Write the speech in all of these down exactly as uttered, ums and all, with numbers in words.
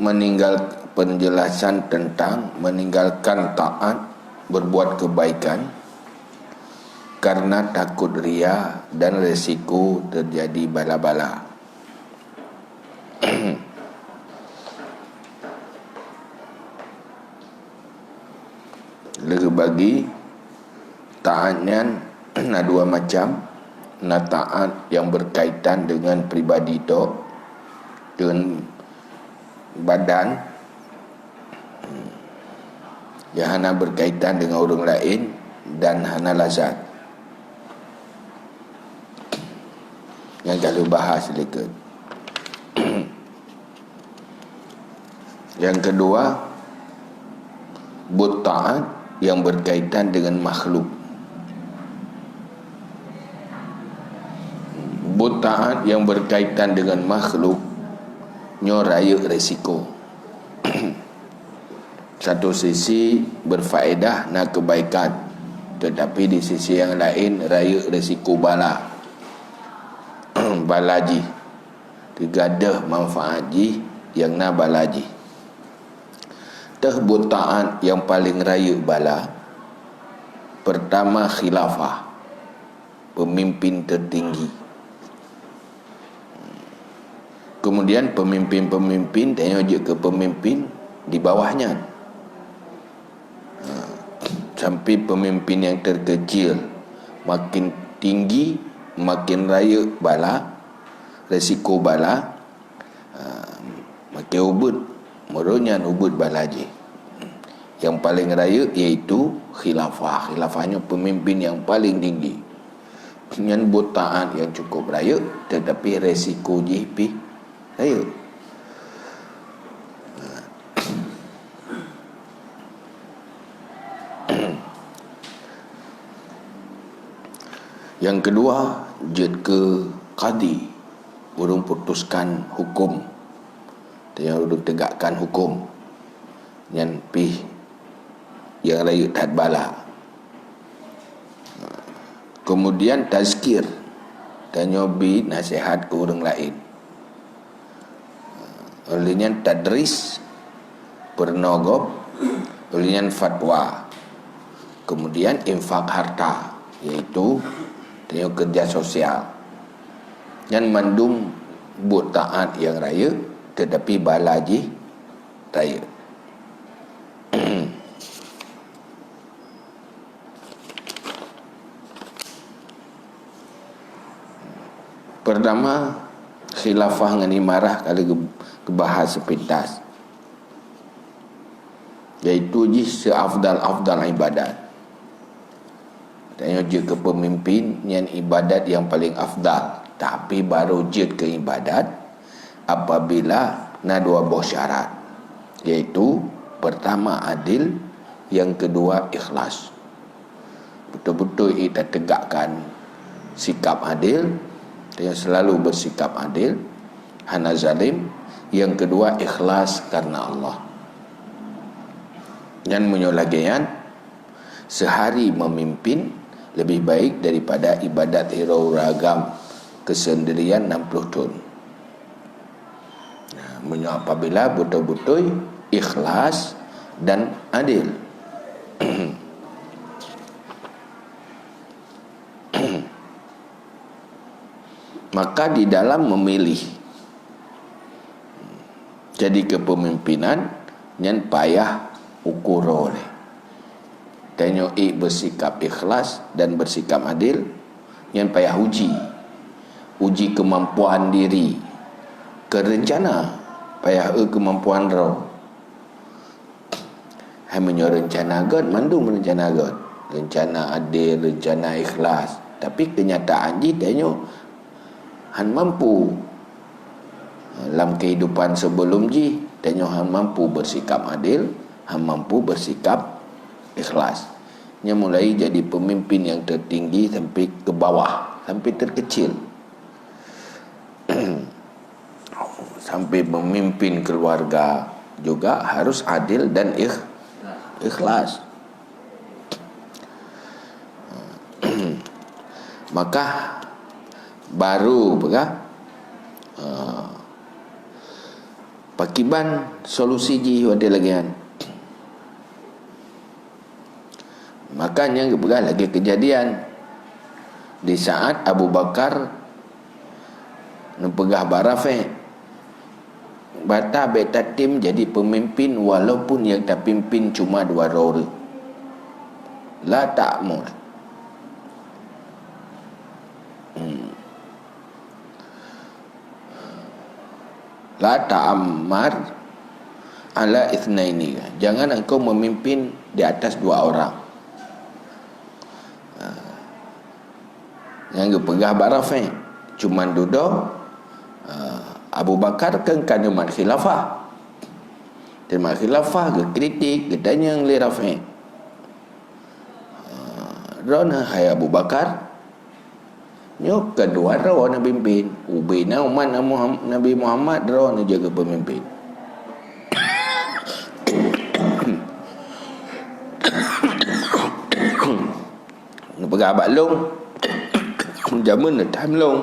meninggal, penjelasan tentang meninggalkan taat, berbuat kebaikan karena takut ria dan resiko terjadi bala-bala. Leuh bagi taat nyan na dua macam, na taat nyang berkaitan dengan pribadi tok, dengan badan, nyang hana berkaitan dengan ureuëng laén dan hana lazat. Nyang ka lheueh bahas lé keuh. Yang kedua, buet taat yang berkaitan dengan makhluk. Buet taat yang berkaitan dengan makhluk nyoe rayeuk resiko. Satu sisi berfaedah na kebaikan, tetapi di sisi yang lain rayeuk resiko bala. Bala jih. Teugadôh manfaat jih nyang na bala jih. Teuh buet taat nyang paleng rayeuk bala, pertama khilafah, pemimpin tertinggi. Kemudian pemimpin-pemimpin tanyoe jeuet keu pemimpin di bawah nyan. Ha, sampai pemimpin yang terkecil makin tinggi, makin rayeuk bala, resiko bala, ha, makin ubit, meureuh nyan ubit bala jih. Yang paling rayeuk yaitu khilafah. Khilafah nyoe pemimpin yang paling tinggi. Nyan buet taat yang cukup rayeuk, tetapi resiko jih pih rayeuk. Yang kedua, jeuet keu kadi, ureuëng putuskan huköm, nyang ureuëng tegakkan huköm, nyan pih nyang rayeuk that bala. Kemudian tazkir, tanyoe bi naseuhat keu ureuëng laén. Lheueh nyan tadris, peurunoe gob, lheueh nyan fatwa. Kemudian infak harta, yaitu tanyoe kerja sosial. Nyan mandum buet taat nyang rayeuk, tetapi bala jih rayeuk. Pertama, khilafah ngon imarah ka lheueh geu-, geubahas seupintas, yaitu jih seafdal-afdal ibadat. Tanyoe jeuet keu peumimpin, nyan ibadat nyang paleng afdal, tapi barô jeuet keu ibadat apabila na dua boh syarat, yaitu pertama adil, yang kedua ikhlas. Beutôi-beutôi tategakkan sikap adil, tanyoe selalu bersikap adil, hana zalim. Yang kedua, ikhlas karena Allah. Nyan meunyoe lagée nyan, sehari memimpin lebih baik daripada ibadat hiroe ureuëng agam keusendirian enam puluh thon. Nah, meunyoe apabila beutôi-beutôi ikhlas dan adil. Maka di dalam memilih jadi kepemimpinan, nyan payah ukur lé. Tanyoe ék bersikap ikhlas dan bersikap adil, nyan payah uji. Uji kemampuan diri. Keu rencana, payah eu kemampuan droe. Hai meunyoe rencana gét, mandum rencana gét. Rencana adil, rencana ikhlas. Tapi kenyataan jih tanyoe han mampu. Lam kehidupan sebelum jih, tanyoe han mampu bersikap adil, han mampu bersikap ikhlas. Nyan mulai jadi pemimpin yang tertinggi sampai ke bawah, sampai terkecil. Sampai memimpin keluarga juga harus adil dan ikh-, ikhlas. Maka baru peugah, eh, Pakiban solusi jih watée lagée nyan? Maka nyang geupeugah lagée keujadian di saat Abu Bakar neupeugah bak Rafiq, "Bata bék tatem jadi peumimpin walaupun nyang tapimpin cuma dua droe ureuëng. La ta'mur." Hmm. "La ta'ammar ala itsnaini." Jangan engkau memimpin di atas dua orang. Ha. Nyang geupeugah bak Rafiq, cuman dudoe, ha, Abu Bakar kan ka neumat khilafah. Neumat khilafah, geukritik, geutanyong lé Rafiq. Ha, droeneuh, hai Abu Bakar, nyoe keudua droe neupimpin. Ubena umat Muham-, Nabi Muhammad, droeneuh jeuet keu peumimpin. Neupeugah bak lôn, jameun neutam lôn.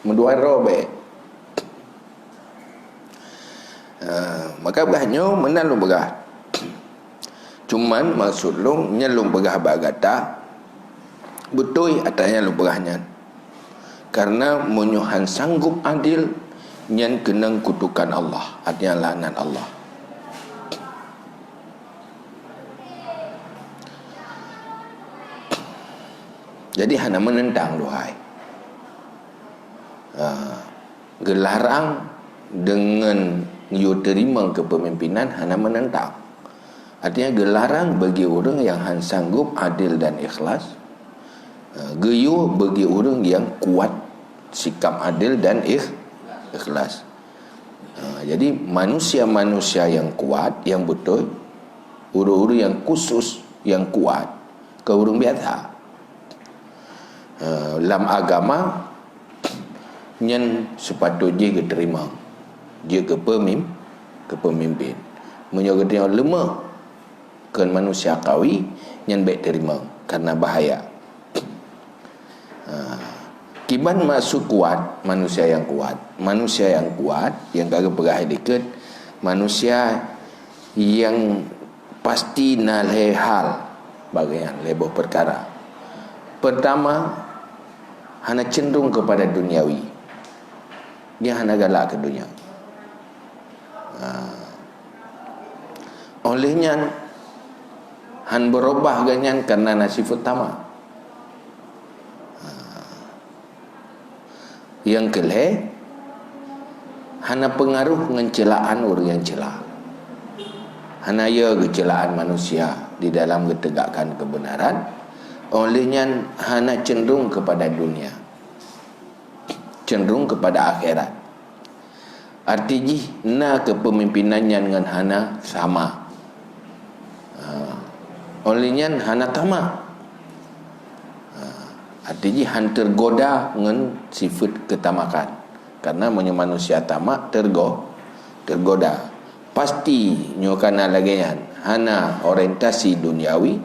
Meudua droe bék. Ah, maka peugah nyoe meunan lôn peugah. Cuman maksud lôn, nyan lôn peugah bak gata, beutôi ata nyang lôn peugah nyan. Karena meunyoe han sanggob adil, nyan keunong kutukan Allah, artinya laknat Allah. Jadi hana meunentang, duhai. Ah, geularang deungon yue teurimong keupemimpinan hana meunentang. Artinya geularang bagi ureuëng nyang han sanggob adil dan ikhlas, eh, geuyue bagi ureuëng nyang kuat sikap adil dan ikh-, ikhlas. Ha, jadi manusia-manusia nyang kuat, nyang beutôi, ureuëng-ureuëng nyang khusus, nyang kuat, keu ureuëng biasa. Eh, lam agama, nyan seupatôt jih geuteurimong, jeuet keu peumim-, keu peumimpin. Meunyoe geutanyoe leumoh keu manusia kawi, nyan bék teurimong, karena bahaya. Ha, kiban maksud kuat, manusia nyang kuat. Manusia nyang kuat, nyang ka geupeugah dikeue, manusia nyang pasti na lhée hal, bagian lhée boh peukara. Pertama, hana cenderung kepada duniawi. Dia hana galak keu dunia. Ha. Óh lheueh nyan, han beurubah geuhnyan karena na sifeuet tamak. Ha. Nyang keu lhée, hana peungaruh ngon ceulaan ureuëng nyang ceula. Hana yo geuceulaan manusia di dalam geutegakkan keubeunaran, óh lheueh nyan hana cenderung keupada dunia, cenderung keupada akhirat. Arti jih na keupemimpinan nyan ngon hana tamak. Ha. Óh lheueh nyan hana tamak. Ha. Arti jih han teugoda ngon sifeuet keutamakan. Karena meunyoe manusia tamak, teugo-, teugoda. Pasti nyoe ka na lagée nyan, hana orientasi duniawi,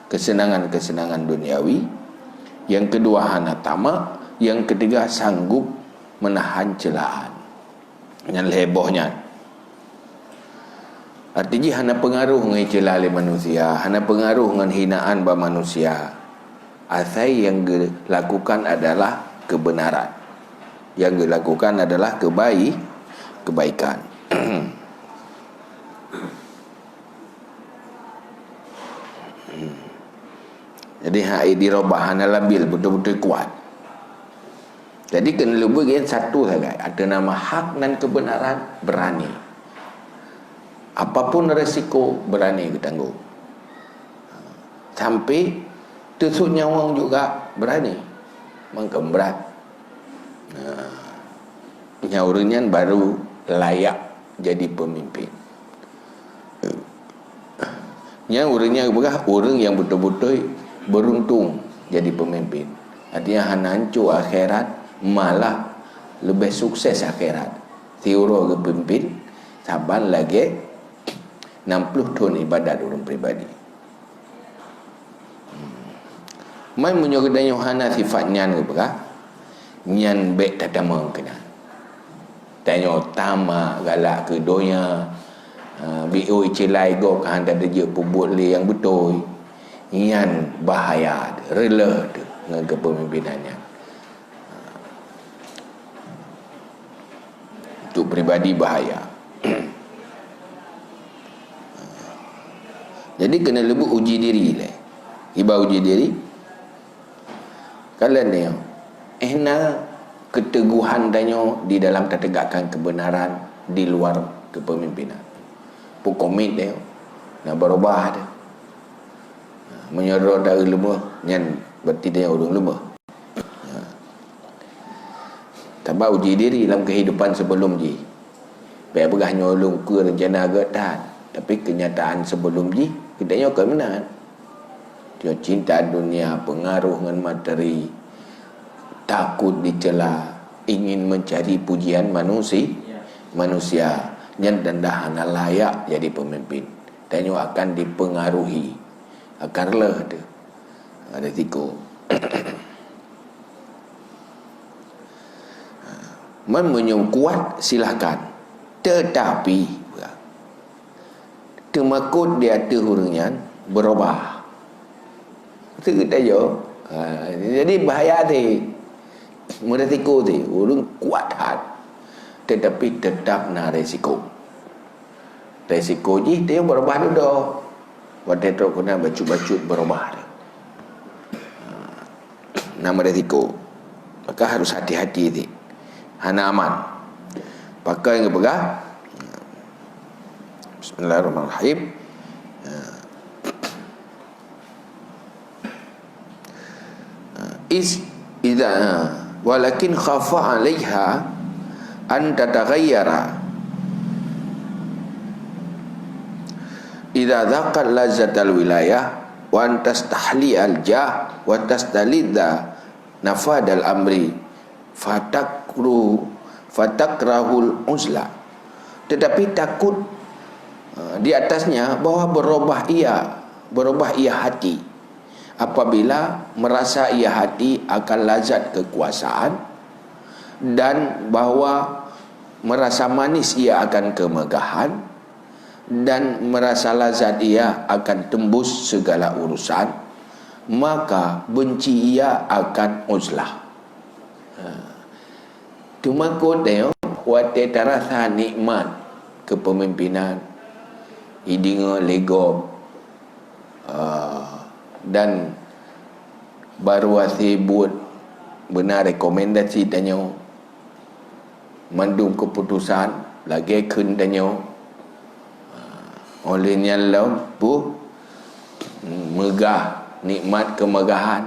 keuseunangan-keuseunangan duniawi. Nyang keudua hana tamak, nyang keutiga sanggob meunahan ceulaan. Nyan lhée boh nyan. Arti jih hana peungaruh ngon iceula lé manusia, hana peungaruh ngon hinaan bak manusia. Asai nyang geulakukan adalah keubeunaran. Nyang geulakukan adalah keubai-, keubaikan. Jadi, hai dirubah, hana labil, beutôi-beutôi kuat. Jadi, keuneuk leubeh gét satu sagai, ateueh nama hak nan keubeunaran, beurani. Apapun resiko, beurani geutanggong. Sampai teusut nyawöng juga beurani. Mangkém brat. Nah, nyan ureuëng nyan baru layak jadi peumimpin. Nyan ureuëng nyan geupeugah ureuëng nyang beutôi-beutôi beuruntung jadi peumimpin. Artinya hana hanco akhirat, malah leubeh sukses akhirat. Siuroe geupimpin saban lagée nam ploh thon ibadat ureuëng pribadi. Man meunyoe geutanyoe hana sifat nyan geupeugah, nyan bék tatamong keunan. Tanyoe tamak galak keu donya, ha, biôh ceulai gob ka hana teujeuet peubuet lé nyang beutôi. Nyan bahaya teuh, reuloh teuh ngon keupeumimpénan nyan. Untuk pribadi bahaya. Jadi keuneuk leubeh uji diri lé. Iba uji diri, kalon nyoe, éh na keuteguhan tanyoe di dalam tateugakkan keubeunaran di luar keupeumimpénan. Peu komit tanyoe, na beurubah teuh. Meunyoe droe taeu leumoh, nyan berarti tanyoe ureuëng leumoh. Sabab uji diri lam keuhidupan sebelum jih. Bèk peugah nyoe lôn keu reuncana geuh that, tapi keunyataan sebelum jih geutanyoe kon meunan. Nyoe cinta dunia, pengaruh ngon materi, takut dicela, ingin mencari pujian manusi-, manusia, nyan tanda hana layak jadi pemimpin. Tanyoe akan dipengaruhi, akan reuloh teuh. Ada risiko. Man meunyoe kuat, silahkan. Tetapi, teumakot di ateueh ureuëng nyan beurubah. Teuka jaweueb. Ha, jadi bahaya teuh. Meurisiko teuh. Ureuëng kuat that. Tetapi tetap na risiko. Risiko jih teuh beurubah dudoe. Watèe trok keunan bacut-bacut beurubah teuh. Ha, na meurisiko. Maka harus hati-hati teuh. Hana aman. Pakon geupeugah. Bismillahirrahmanirrahim. Ha. Is idza, walakin khafa 'alaiha an tataghayyara idza dzaqat lazzatal wilayah wa an tastahlial jah wa tastalidza nafadal amri fatakru-, fatakrahul uzla. Tetapi takut, eh, di atasnya bahwa berubah ia, berubah ia hati apabila merasa ia hati akan lazat kekuasaan dan bahwa merasa manis ia akan kemegahan dan merasa lazat ia akan tembus segala urusan, maka benci ia akan uzlah. Ha. Teumakot tanyoe watèe tarasa nikmat keupeumimpénan, ideungoe lé gob, ah, dan baroe hase buet beuna rekomendasi tanyoe. Mandum keuputosan lagèe kheun tanyoe. Ah, óh lheueh nyan lom, peue, meugah, nikmat keumeugahan.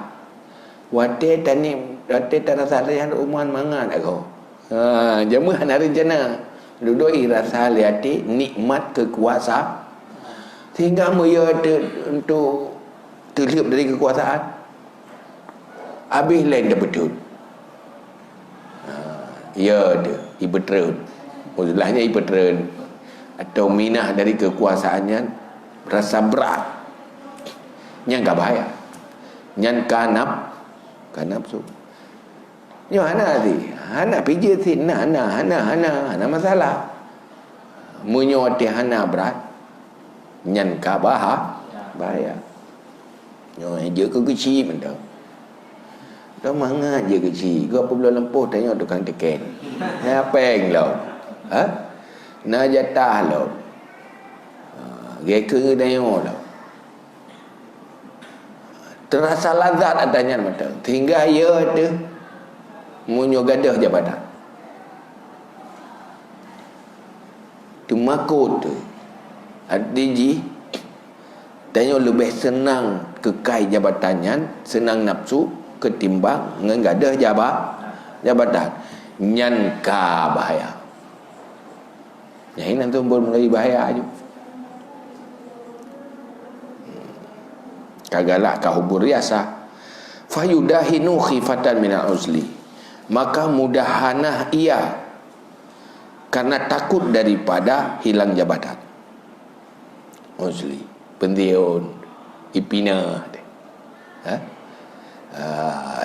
Watèe tani-, watèe tarasa lé nyan rumoh mangat agoe. Ha, jameun hana reuncana. Dudoe rasa lé até nikmat keukuasa, sehingga meuyue teu-, untuk teulheueb dari keukuasaan. Abéh lé tapeutrön. Ha, ya teu, ipeutrön. Uzlah nyan ipeutrön. Atau minah dari keukuasaan nyan rasa brat. Nyan ka bahaya. Nyan ka naf-, ka nafsu. Nyoe hana sih, hana pijeuet sih, na, na, hana, hana, hana masalah. Meunyoe watèe hana brat, nyan ka baha-, bahaya. Nyoe jeuet keu keuchik mantong. Dah mangat jeuet keuchik, gop peubloe lampôh tanyoe tukang teken. Nyan péng lom. Ha? Na jatah lom. Ha, gèt keu tanyoe lom. Teurasa lazat ata nyan mantong. Sehingga ya teu meunyoe gadôh jabatan. Teumakot teu. Arti jih, tanyoe leubeh seunang keukai jabatan nyan, seunang nafsu ketimbang ngon gadôh jaba-, jabatan. Nyan ka bahaya. Nyang inan tu mulai bahaya aju. Ka galak ka hubur riasah. Fayudahinu khifatan minal uzli. Maka mudahanah ia karena takut daripada hilang jabatan. Uzli, pensiun, ipinah. Ha? Ah,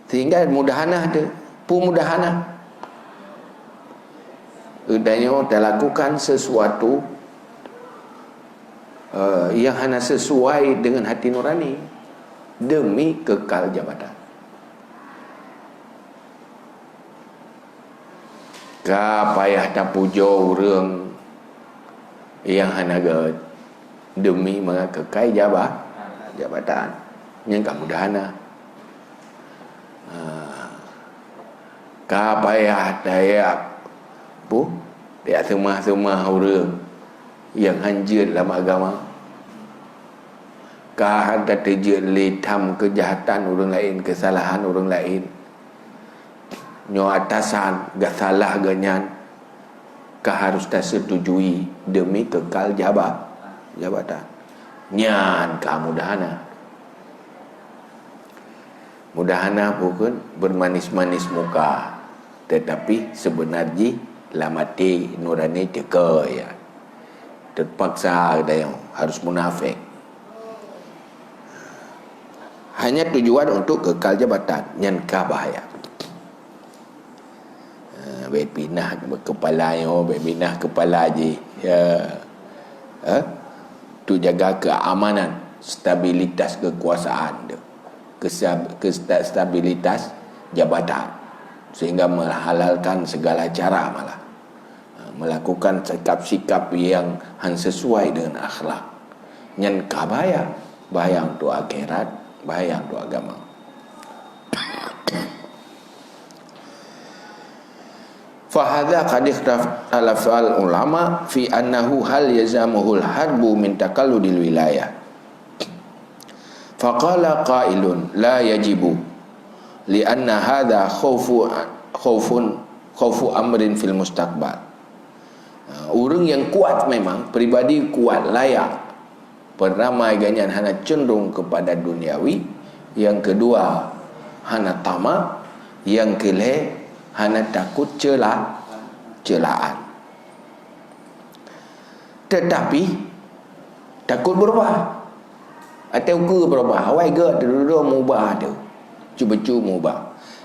sehingga mudahanah tu, peue mudahanah? Geutanyoe talakukan sesuatu, eh, yang hana sesuai dengan hati nurani demi kekal jabatan. Ka payah tapujoe ureuëng nyang hana gét demi mangat keukai jaba-, jabatan. Nyan ka mudah hana. Ha. Ka payah tajak, pu, tajak seumah-seumah ureuëng nyang hanjeuet lam agama. Ka han tateujeuet lé tham keujahatan ureuëng laén, keusalahan ureuëng laén. Nyoe atasan, geusalah geuhnyan ka harus taseutujui demi kekal jaba-, jabatan. Nyan ka mudah hana. Mudah hana bukon bermanis-manis muka, tetapi sebenar jih lam até nurani teuka ya. Terpaksa geutanyoe harus munafék. Hanya tujuan untuk kekal jabatan, nyan ka bahaya. Ha, bèk pinah keupala nyoe, bèk pinah keupala jih. Ya. Ha? Tu jaga keamanan, stabilitas kekuasaan tu. Kesab-, kesta-, stabilitas jabatan. Sehingga menghalalkan segala cara malah. Ha, melakukan sikap-sikap yang han sesuai dengan akhlak. Nyan ka bahaya. Bahaya untuk akhirat, bahaya untuk agama. Fahadha qad ikhtalafa al-ulama fi annahu hal yalzamuhul harbu min takalludil wilayah. Faqala qailun, "La yajibu, li anna hadha khawfu, khawfun, khawfu amrin fil mustaqbal." Ha, ureuëng nyang kuat memang, pribadi kuat, layak. Peuramai geuhnyan hana cenderung kepada duniawi. Yang kedua, hana tamak. Yang keulhée, hana takot ceula-, ceulaan. Tetapi, takot berubah. Ateueh ukeue berubah. Awai gét, dudoe mubah tu. Cuba-cuba mubah.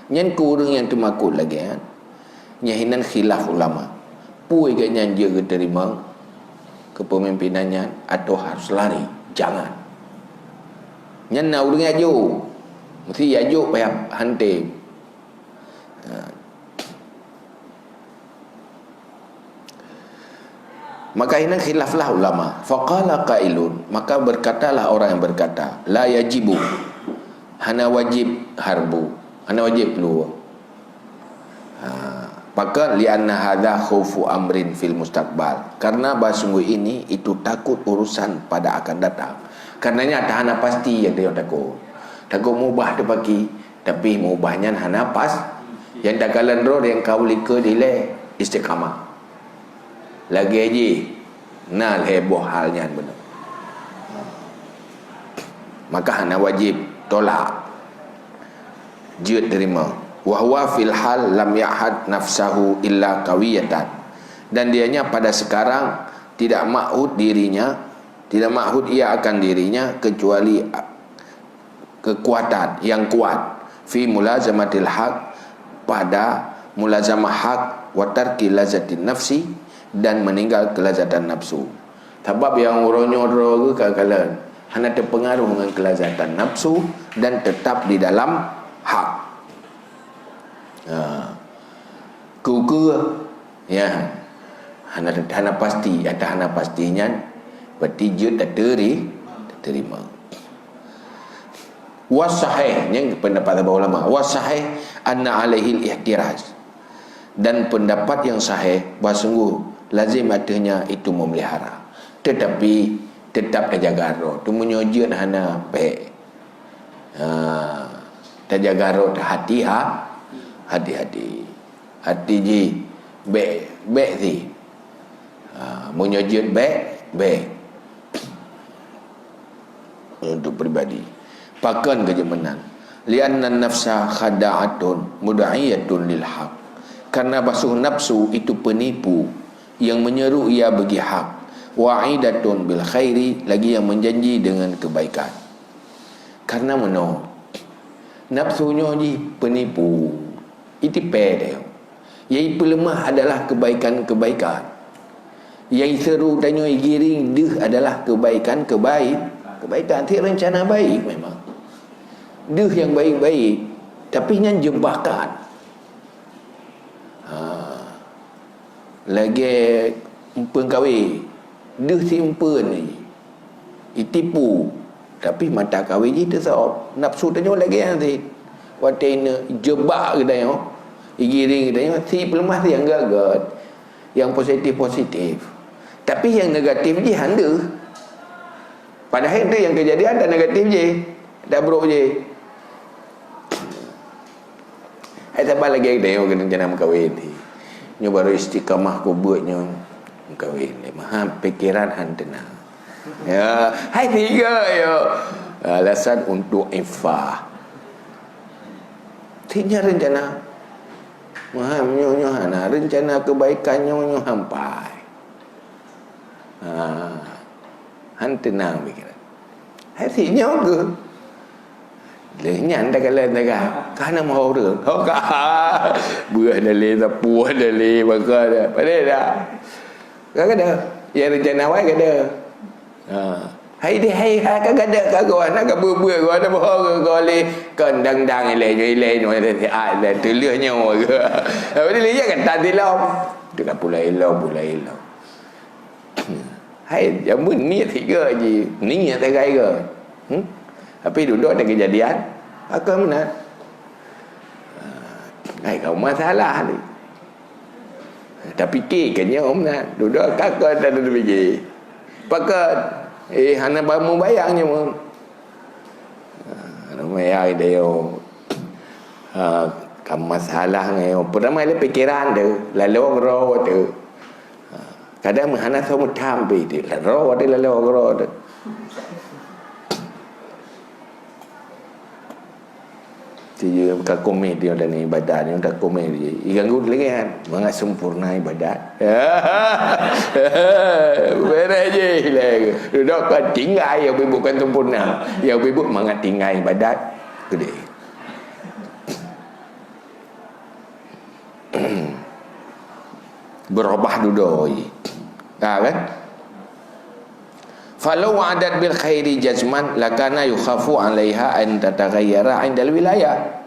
Nyan keu ureuëng nyang teumakot lagée nyan. Nyan hinan khilaf ulama. Peue geuhnyan jeuet geuteurimong kepemimpinan nyan atau harus lari? Jangan. Nyan na ureuëng jak jok. Mesti jak jok payah hanté. Ha. Maka hinan khilaflah ulama. Faqala qailun, maka berkatalah orang yang berkata, "La yajibu, hana wajib harbu, hana wajib peuluwoe." Ha, pakon? "Li anna hadza khaufu amrin fil mustaqbal." Karena bahwa sungguh ini itu takut urusan pada akan datang. Karenanya hana pasti nyang tanyoe takot. Takot mubah teupaki, tapi mubah nyan hana pas. Nyang takalon droe nyang ka u likot ilée istiqamah. Lagée jih na lhée boh hal nyan beuna. Maka hana wajib tolak. Jeuet teurimong. "Wa huwa fil hal lam ya'had nafsahu illa qawiyatan." Dan dianya pada sekarang tidak ma'hud dirinya, tidak ma'hud ia akan dirinya kecuali kekuatan yang kuat, fi mulazamatil haq, pada mulazamah hak, wa tarki lazatin nafsi, dan meninggal kelazatan nafsu. Sabab nyang uroe nyoe droe geuh ka kalon hana teupeungaruh ngon kelazatan nafsu dan tetap di dalam hak. Ha. Keu-keu, ya, hana, hana pasti, ata hana pasti nyan, berarti jeuet tateri-, taterima. Wasahih, nyan pendapat saboh ulama. Wasahih anna alaihil ihtiraz. Dan pendapat yang sahih, bahwa sungguh lazim atasnya itu memelihara. Tetapi, tetap tajaga droe. Teuma nyoe jeuet hana bèk. Ha, tajaga droe, hati-ha-, hati-hati. Hati jih bèk, bèk sih. Ha, meunyoe jeuet bèk, bèk. Untuk pribadi. Pakon keu jeuet meunan? "Li'anna nafsa khada'atun mud'iyatun lil haq." Karena basuh nafsu itu penipu yang menyeru ia bagi hak. "Wa'idatun bil khairi," lagi yang menjanji dengan kebaikan. Karena meunoe, nafsu nyoe jih penipu, itipée deh. Nyang ipeuleumah adalah keubaikan-keubaikan. Nyang iseuru tanyoe igiring deuh adalah keubaikan-keubaikan. Cit rencana baik memang. Deuh nyang baik-baik, tapi nyan jebakan. Ha. Lagèe empeuen kawé, deuh si empeuen jih. Itipu, tapi mata kawé jih teusôb. Nafsu tanyoe lagèe nyan cit. Watèe ineuk jebak geutanyoe, igiring geutanyoe, si peuleumah si nyang gèt-gèt. Nyang positif-positif. Tapi nyang negatif jih han deuh. Padahai tu nyang keujadian dak negatif jih, dak brok jih. Hai saban lagèe geutanyoe keuneuk rencana meukawen. Nyoe baru istiqamah keu buet nyoe meukawen. Maha pikeran han teunang. Ya, hai tiga ya. Alasan untuk iffah. Tiga rencana. Maha nyoe nyoe hana rencana kebaikan nyoe nyoe hampai. Ha. Han teunang pikeran. Hai si nyoe geuh. Lheueh nyan takalon taga. Ka na meuho ureueng. Ho ka. Buah dalé, sapuah dalé, baka dah. Padahai dah. Ka kada. Ya rencana awai kada. Ha. Hai deh, hai, hai ka kada ka goh, na ka beubeue goh, na boh goh lé. Kon dang-dang ilèe nyoe, ilèe nyoe, ilèe nyoe, ilèe teuleuh nyoe. Apa dia lihat kan tadi lom. Dia ka pulai lom, pulai lom. Hai, jameun niet sigoe jih, niet sagai goe. Hmm? Tapi dudoe ada kejadian, pakon meunan. Hai, kau masalah ni. Tapi ke kenyom na, dudoe ka kau tak ada biji. Pakon, eh, hana bamu bayang nyoe. Ha, nama ya ida yo. Ha, ka masalah ngai yo. Pertama le pikiran tu, lalu gero tu. Ha, kadang hana sama tam pi tu, lalu ada lalu gero tu. Tuju ka komedi dan ibadat ni, dah komedi. Iganggu lagi kan, mangat sempurna ibadat. Beres je lah. Duduk kan tinggai yang ibu kan sempurna. Yang ibu mangat tinggai ibadat. Gede. Berubah dudoi. Ha, kan? Falau wa'adat bil khairi jazman lakana yukhafu 'alaiha an tataghayyara 'indal wilayah.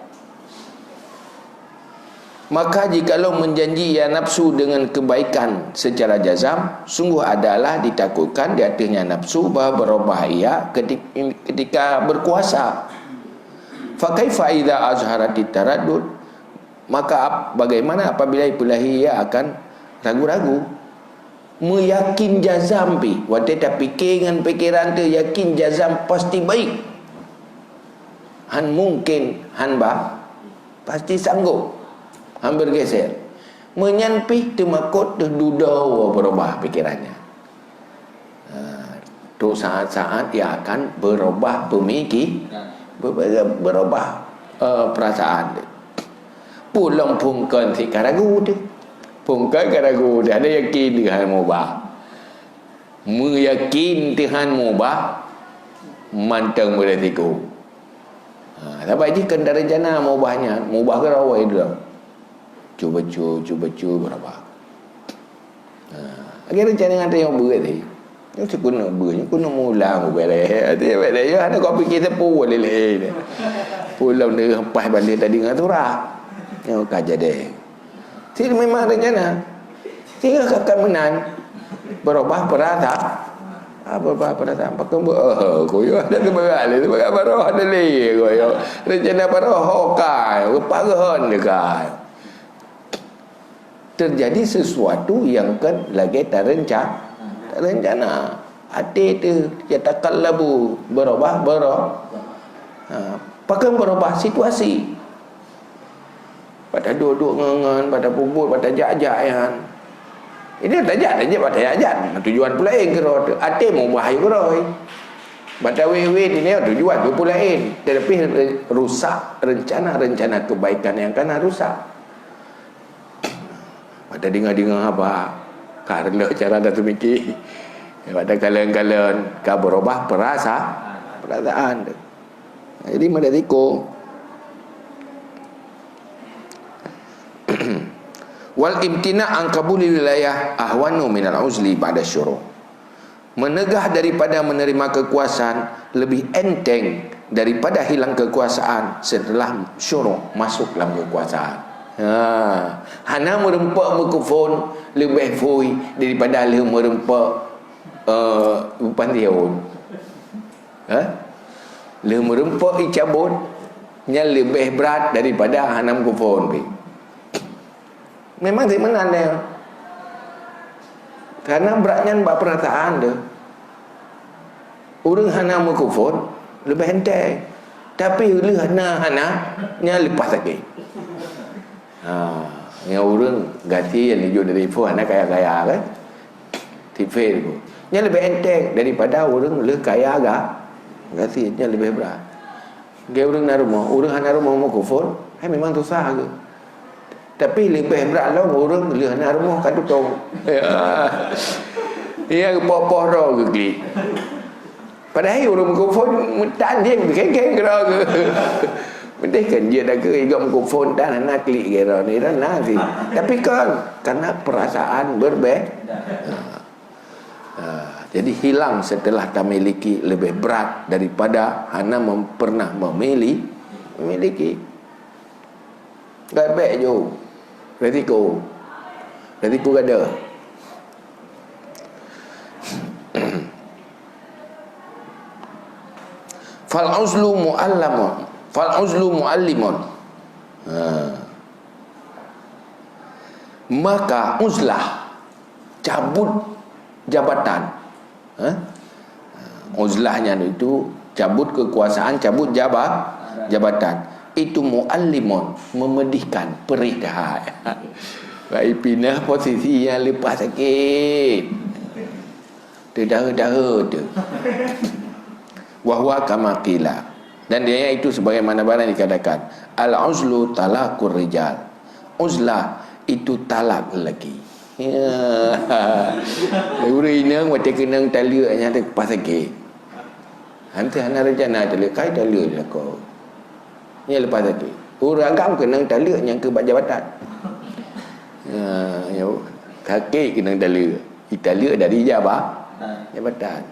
Maka jikalau menjanji ya nafsu dengan kebaikan secara jazam, sungguh adalah ditakutkan di atasnya nafsu bahwa berubah ia ketik-, ketika berkuasa. Fa kaifa idza azharatit taraddud? Maka ap-, bagaimana apabila ipulahi ia akan ragu-ragu? Meuyakin jazam pih, watèe tapike ngon pikeran teuh yakin jazam pasti baik. Han mungken han ba, pasti sanggob. Han bergeser. Meunyan pih teumakot teuh dudoe berubah pikeran nyan. Ha, tu saat-saat ia akan berubah pemiki-, ber-, ber-, berubah, eh, perasaan dia. Pulom phungkon si ka ragu tu. Phungkon ka ragu tu, ada yakin Tuhan mubah. Meuyakin Tuhan mubah, mantong beresiko. Ha, sabab jih kan ada rencana mubahnya, mubah ke rawai dulu. Cuba cu, cuba cu, berapa? Ha, lagi rencana ngan tayong beureuti. Nyoe si keuneuk beuet, nyoe keuneuk mulang ubé lé. Hati ubé lé, ya, hana kau pikir teupeu lé lé. Pulang deungon pas balik tadi ngon surah. Nyoe ka jadi. Si memang rencana. Sehingga kakak meunan berubah perasa. Ah, berubah perasaan. Pakai bu-, oh, koyo ada tu berat lé, tu berat baru ada lé koyo. Rencana baru hokai, pagohon dekai. Terjadi sesuatu yang kan lagi tarenca-, tarencana. Até tu yataqallabu, berubah, berubah. Ha, pakon berubah situasi. Pada duduk ngengen, pada pubut, pada jak-jak yan. Ini tajak, tajak, pada jak-jak. Tujuan pula lain kira tu. Até mubah ayu keuroi. Pada weh-weh ni tujuan tu pula lain. Tetapi rusak rencana-rencana kebaikan yang kana rusak. Pada dengar-dengar haba, ka reuloh cara dah teumiki. Pada kalon-kalon, ka berubah perasa-, perasaan tu. Jadi, merisiko. Wal imtina' an qabuli wilayah ahwanu minal uzli ba'da syuru'. Meunegah daripada menerima kekuasaan lebih enteng daripada hilang kekuasaan setelah syuru', masuk dalam kekuasaan. Ha, hana meureumpok meukeufon leubeh phui daripada lheueh meureumpok, eh, pantiôn. Ha? Lheueh meureumpok icabot, nyan leubeh brat daripada hana meukeufon pih. Memang si meunan dia. Karena brat nyan bak peurasaan tu. Ureuëng hana meukeufon leubeh enteng. Tapi lheueh hana, hana, nyan leupah sakét. Ha, nyang ureuëng gasien jijok dari phon hana kaya-kaya kan? Tipéh tu. Nyan leubeh enteng daripada ureuëng lheueh kaya ga, gasien, nyan leubeh brat. Gaya ureuëng na rumoh, ureuëng hana rumoh meukeufon, hai memang susah ke. Tapi leubeh brat lom ureuëng lheueh hana rumoh ka tutong. Ya. Iya, poh-poh roh geuklik. Padahai ureuëng meukeufon meutan dia meukheng-kheng keudroe. Meunteh kan jeuet dah ke igok meukeufon tan hana klik keudroe ni dah na sih. Tapi kan karena perasaan berbeda. Ha. Ha, jadi hilang setelah tamiliki lebih berat daripada hana mem-, pernah memili-, memiliki. Gabek jo. Risiko. Risiko gada. Fal uzlu mu'allamun. Fal uzlu mu'allimun. Ha. Maka uzlah, cabut jabatan. Ha? Uzlah nyan itu cabut kekuasaan, cabut jaba-, jabatan. Itu muallimun, memedihkan, perih that. Bak ipinah posisi nyang leupah sakét. Teudahe-dahe tu. Wa huwa kama qila. Dan dia itu sebagaimana barang dikatakan, al-uzlu talaqur rijal. Uzlah itu talak lelaki. Ya. Ureuëng inong watée keunong taleuek nyan teuh leupah sakét. Hana, hana rencana taleuek, kai taleuek lakoe. Nyan leupah sakét. Ureuëng agam keunong taleuek nyang keu bak jabatan. Ya, ya. Sakét keunong taleuek. Italeuek dari jaba-, jabatan.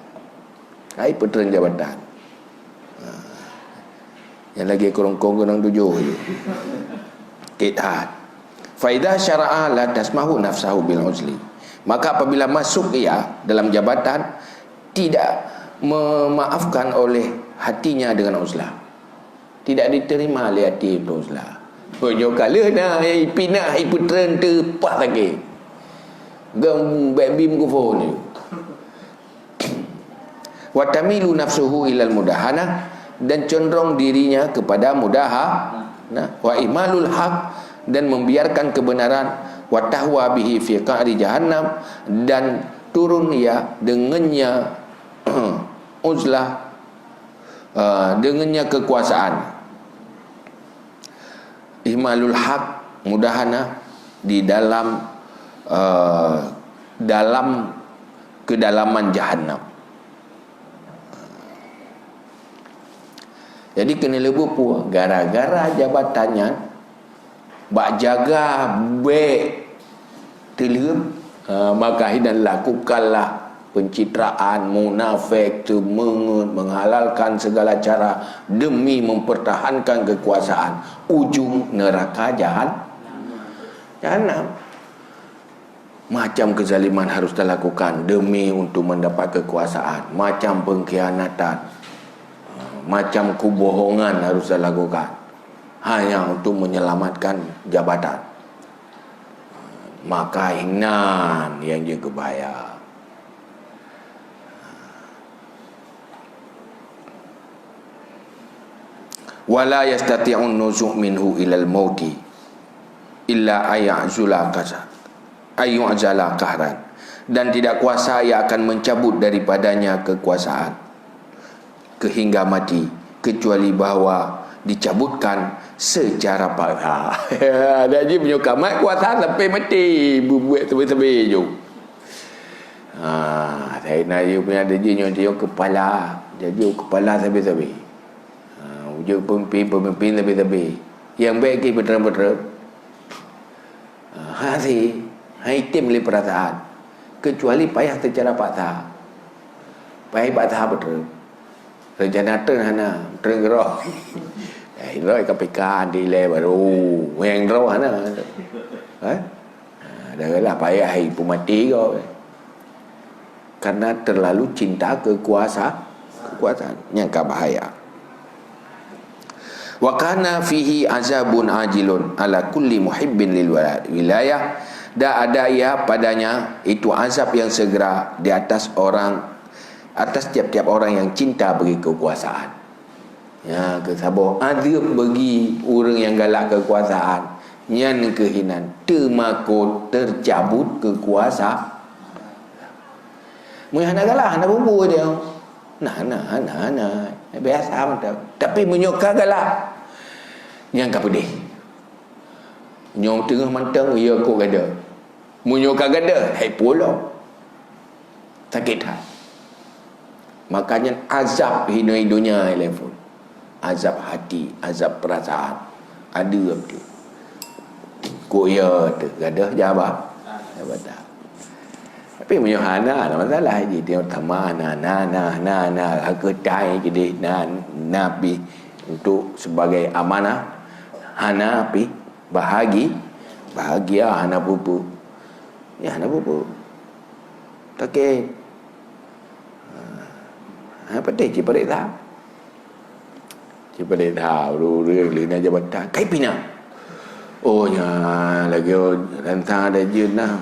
Hai peutreun jabatan. Ha. Nyang lagée keurongkong keunong tujoh je. Kit hat. Fa idza syara'a la tasmahu nafsahu bil uzli. Maka apabila masuk ia dalam jabatan, tidak memaafkan oleh hatinya dengan uzlah. Tidak diterima lé até untuk uzlah. Oh, nyoe ka lheueh na, eh, ipinah, ipeutreun teuh leupah sakét. Gam bek bim kufon. Wa tamilu nafsuhu ilal mudahanah, dan condong dirinya kepada mudaha-, nah, wa ihmalul haq, dan membiarkan kebenaran, wa tahwa bihi fi qa'ri jahannam, dan turun ia dengannya uzlah, eh, dengannya kekuasaan. Ihmalul haq, mudahanah di dalam, eh, dalam kedalaman jahannam. Jadi keuneuk leubeh puih gara-gara jabatan nyan bak jaga bek teuleueb, ha, maka hinan lakukanlah pencitraan, munafik, teumeungeut, menghalalkan segala cara demi mempertahankan kekuasaan. Ujung neraka jahan-, jahanam. Macam kezaliman harus talakukan demi untuk mendapat kekuasaan, macam pengkhianatan, macam kebohongan harus talakukan hanya untuk menyelamatkan jabatan. Maka inan yang jeuet keu bahaya. Wala yastati'un nuzu' minhu ilal mauti illa ayya'zula qasa-, ayyu'zala qahran. Dan tidak kuasa ia akan mencabut daripadanya kekuasaan kehingga mati, kecuali bahwa dicabutkan secara paksa. Dak jih meunyoe ka mat kuasa sampai mati, bubuet sabe-sabe ju. Ha, Saidina Ayub nyan dak jih nyoe, nyoe kepala, jadi kepala sabe-sabe. Ha, ujoe pemimpin, pemimpin sabe-sabe. Nyang bèk keu peutreun-peutreun. Ha, Hase, hai tem lé peurasaan. Keucuali payah seucara paksa. Payah paksa beutôi. Rencana treun hana, treun keudroe. Eh, droe ka K P K dilèe baru. Nyang droe hana. Eh? Ha, dah lah payah hai peumaté kau. Karena terlalu cinta kekuasa, kekuasaan. Nyang ka bahaya. Wa kana fihi azabun ajilun ala kulli muhibbin lil wala-, wilayah. Dan ada ia padanya itu azab yang segera di atas orang, atas tiap-tiap orang yang cinta bagi kekuasaan. Ya, keu saboh azeub bagi ureuëng nyang galak kekuasaan, nyan keuh inan teumakot teucabut kekuasa. Meunyoe hana galak, hana bubu dia. Nah, nah, nah, nah. Biasa macam. Tapi meunyoe ka galak, nyang ka peudeh. Nyoe teungoh mantong, ya kok gada. Meunyoe ka gada, hai pulo. Sakét that. Maka nyan azab hinoe donya ilèe phon. Azab hati, azab peurasaan. Adeue beutôi. Kok ya teuh gadoh jaba-, jabatan. Tapi meunyoe hana, hana masalah. Jadi tamah na, na, na, na, na, hakeutai jadi na, na pi untuk sebagai amanah. Hana pi bahagi, bahagia hana pupu. Ya, hana pupu. Sakét. Ha, ha, pedih cit paréksa. Cit paréksa, ureuëng-ureuëng lé na jabatan. Kai pih na. Oh, nya, lagèe ransa ada jeuet na.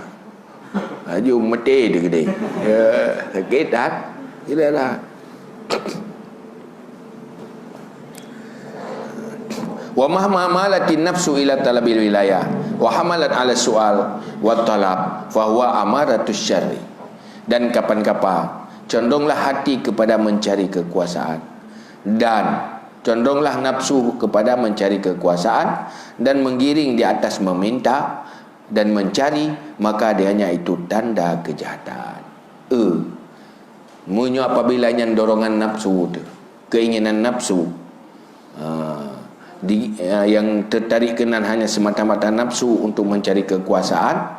Laju meuté teuh keudéh. Ya, sakét that. Jeulaih lah. Wa mahma malatin nafsu ila talabil wilayah wa hamalat ala su'al wa talab, fahuwa amaratus syarri. Dan kapan-kapan condonglah hati kepada mencari kekuasaan, dan condonglah nafsu kepada mencari kekuasaan, dan menggiring di atas meminta dan mencari, maka adanya itu tanda kejahatan. E, meunyoe apabila nyan dorongan nafsu teuh, keinginan nafsu, ha, di, ha, yang tertarik keunan hanya semata-mata nafsu untuk mencari kekuasaan,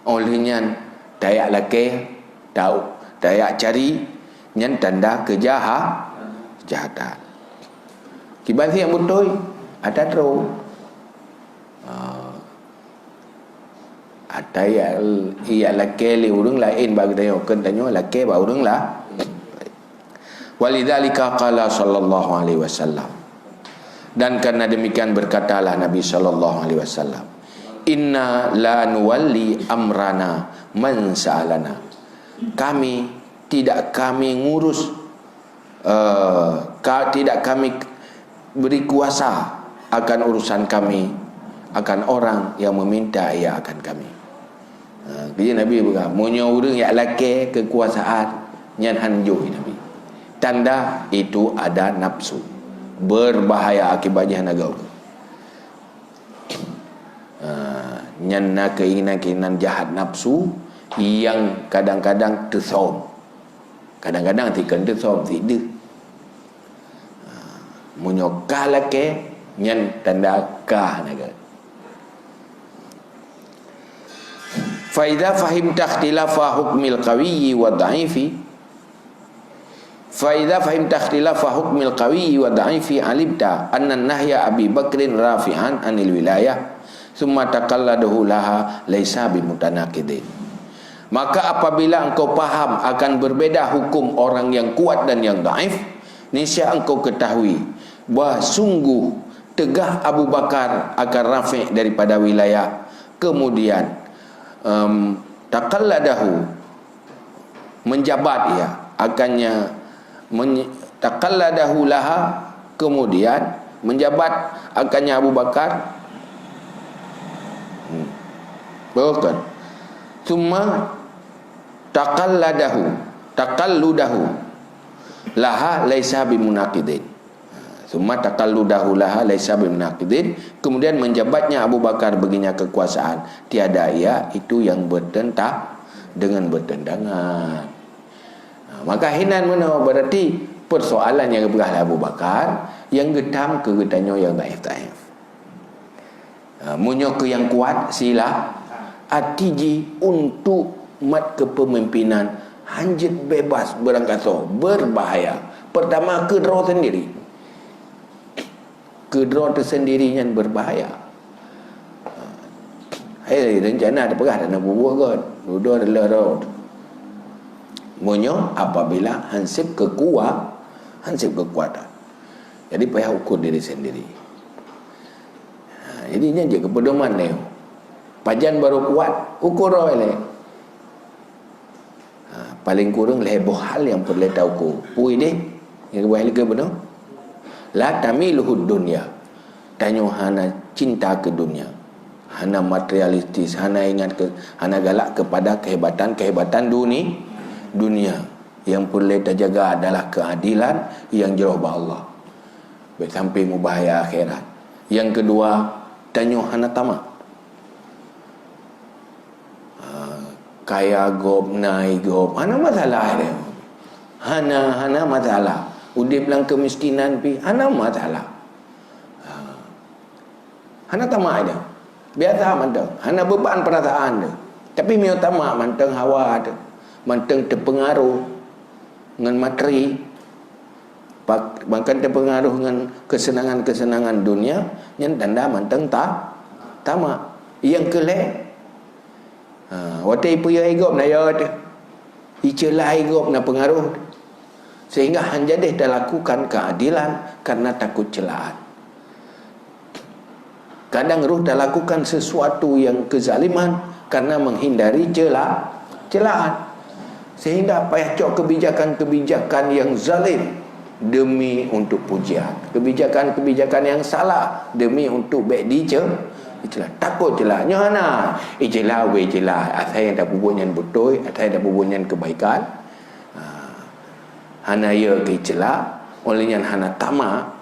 oleh nyan tayak lakèe, tau, tayak cari, nyan tanda keujaha-, kejahatan. Kiban nyang beutôi, ata droe. Ha. Ata ya, ya lakèe lé ureuëng laén bak geutanyoe, keu tanyoe lakèe bak ureuëng la-, Walidzalika qala sallallahu alaihi wasallam. Dan karena demikian berkatalah Nabi sallallahu alaihi wasallam, "Inna la nuwalli amrana man sa'alana." Kami tidak kami ngurus, eh, ka-, tidak kami beri kuasa akan urusan kami, akan orang yang meminta ia akan kami. Ha, keu Nabi peugah, meunyoe ureuëng jak lakèe keukuasaan, nyan han jôh Nabi. Tanda itu ada nafsu. Berbahaya akibat jih hana gau. Ha, nyan na keinginan-keinginan jahat nafsu yang kadang-kadang teusöm. Kadang-kadang tikon teusöm, tideuh. Ha, meunyoe ka lakèe, nyan tanda ka hana gét. Fa idza fahimta ikhtilafa hukmil qawiyyi wa dha'ifi, fa idza fahimta ikhtilafa hukmil qawiyyi wa dha'ifi, alimta anna nahya Abi Bakrin rafi'an anil wilayah, tsumma taqalladahu laha, laisa bimutanaqidin. Maka apabila engkau paham akan berbeda hukum orang yang kuat dan yang dhaif, niscaya engkau ketahui bahwa sungguh teugah Abu Bakar akan rafi' daripada wilayah, kemudian, em, taqalladahu, menjabat ia akannya, men-, taqalladahu laha, kemudian menjabat akannya Abu Bakar. Hmm. Bukan. Tsumma taqalladahu, taqalludahu laha laisa bimunaqidin. Tsumma taqalludahu laha laisa bimunaqidin, kemudian menjabatnya Abu Bakar baginya kekuasaan, tiada ia itu yang bertentang dengan bertentangan. Ha, maka hinan meunoe berarti persoalan nyang geupeugah lé Abu Bakar, nyang geutam keu geutanyoe nyang dhaif-dhaif. Ha, meunyoe keu nyang kuat, sila. Até jih untuk mat kepemimpinan hanjeuet bebas beurangkasoe, berbahaya. Pertama, keu droe sendiri. Keu droe teusendiri nyan berbahaya. Hai, rencana teupeugah dan bubuet gon. Dudoe adalah droe. Meunyoe apabila hansip kekua-, hansip kekuatan. Jadi payah ukur diri sendiri. Ha, jadi nyan jeuet keu pedoman nyoe. Pajan barô kuat, ukur droe lé. Ha, paléng kureueng lhée boh hal nyang peureulée taukur. Peue deh? Nyang keubah lé keu bunoe. La tamiluhud dunya. Tanyoe hana cinta keu dunia. Hana materialistis, hana ingat ke, hana galak kepada kehebatan-kehebatan duni-, dunia. Nyang peureulée tajaga adalah keuadilan nyang jroh bak Allah. Bék sampai mubahaya akhirat. Nyang keudua, tanyoe hana tamak. Ha, kaya gob, na gob, hana masalah dia. Hana, hana masalah. Udeb lam kemiskinan pi, hana masalah. Ha. Hana tamak dia. Biasa mantong. Hana beban perasaan dia. Tapi meunyoe tamak mantong hawa dia. Mantong teupeungaruh ngon materi. Pak, bahkan teupeungaruh ngon keuseunangan-keuseunangan dunia, nyan tanda mantong ta-, tamak. Nyang keulhée, ha, watée ipeuyeuh gob na yo teuh, iceula gob na peungaruh, sehingga hana jadeh talakukan keuadilan karena takot ceulaan. Kadang roh talakukan sesuatu nyang keuzaliman karena menghindari cela-, celaan. Sehingga payah cok kebijakan-kebijakan nyang zalim demi untuk pujian. Kebijakan-kebijakan nyang salah demi untuk bék dice-, dicela. Takot cela. Nyoe hana. Icela wé cela. Asai nyang tapubuet nyan beutôi, asai nyang tapubuet nyan kebaikan. Ha. Hana yo keu cela, oleh nyan hana tamak.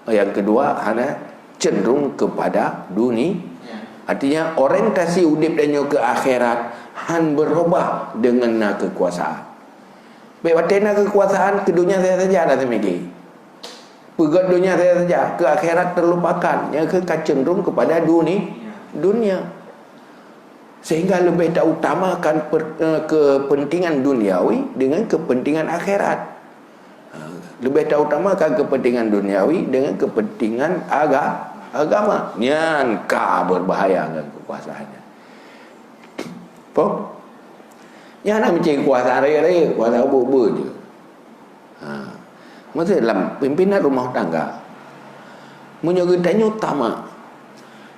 Nyang keudua, hana cenderung kepada duni-, artinya, orientasi udeb tanyoe keu akhirat han beurubah deungon na keukuasaan. Bék watée na keukuasaan, keu dunia saja-saja na teumiki. Peugét dunia saja-saja, keu akhirat terlupakan. Nyang keu ka cenderung kepada duni-, dunia. Sehingga leubeh tautamakan per-, eh, kepentingan duniawi dengan kepentingan akhirat. Ha, leubeh tautamakan kepentingan duniawi dengan kepentingan aga-, agama. Nyan ka berbahaya ngon kekuasaan nyan. Paham? Nyan hana meucari kuasa raya-raya, kuasa beu-beu je. Ha. Maksud lam pimpinan rumah tangga, meunyoe geutanyoe tamak,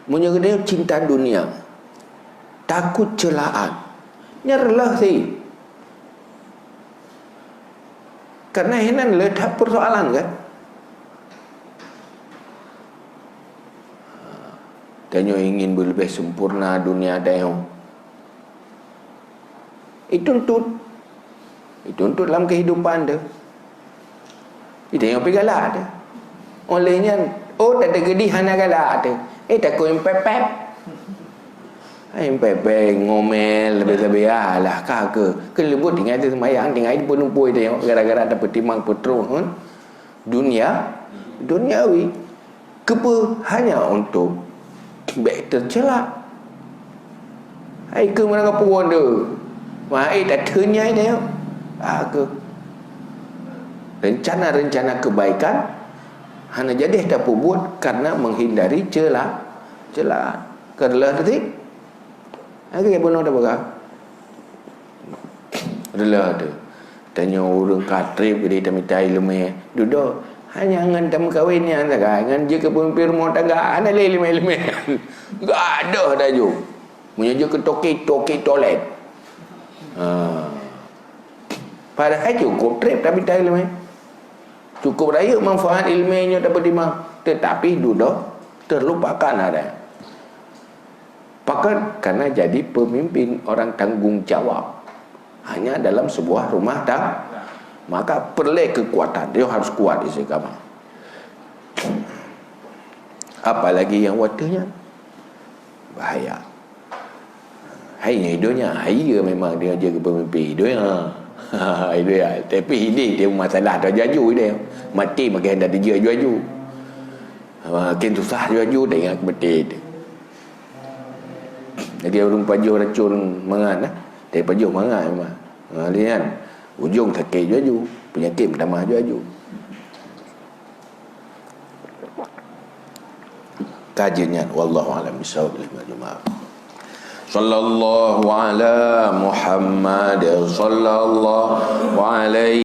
meunyoe geutanyoe cinta dunia, takot ceulaan, nyan reuloh si. Karena hinan le that persoalan kan? Tanyoe ingin beuleubeh sempurna dunia tanyoe. Ituntut. Ituntut lam kehidupan tu. Itu yang pergi galak tu. Oleh nyan, oh, tak tergedi hana galak tu. Eh, takut yang pepet. Hai, pepet, ngomel, lebih-lebih, alah, kah ke. Kelebut tinggal tu sembahyang, tinggal itu penumpui tu, gara-gara ada petimang petruk, hmm? Dunia, duniawi. Keupeue? Hanya untuk bék teucela. Hai keu meurangkapeue tu. Mai tateunyai nyoe. Ah, keu rencana-rencana kebaikan hana jadi tapubuet karena menghindari cela, cela. Keureuloh tadi. Lagée bunoe tapeugah. Reuloh tu. Tanyoe ureuëng ka treb geude tamita iéleumé. Dudoe, hanya ngon tameukawen nyan sagai, ngon jeuet keu peumimpin rumoh tangga, hana lé iéleumé-iéleumé. Gadoh laju. Meunyoe jeuet keu toke, toke tolet. Ha. Padahai cukup treb tamita iéleumé. Cukup rayeuk manfaat iéleumé nyoe tapeutimang, tetapi dudoe terlupakan ada. Pakon? Karena jadi pemimpin orang tanggung jawab hanya dalam sebuah rumah tangga. Maka perlu kekuatan, dia harus kuat istiqamah. Apalagi yang wateunya bahaya. Hai nyoe donya, hai ya memang dia jadi pemimpin donya. Hai donya, tapi ini dia masalah dah jaju dia. Mati makin dah dijak jaju. Makin susah jaju dengan mati dia. Lagèe ureueng pajoh racun mangat, eh. Tapi pajoh mangat memang. Ha, lihat. Ujong sakét ju aju, peunyakét meutamah ju aju. Ka jeuet nyan, wallahu a'lam bishawab. Sallallahu ala Muhammad, sallallahu alaihi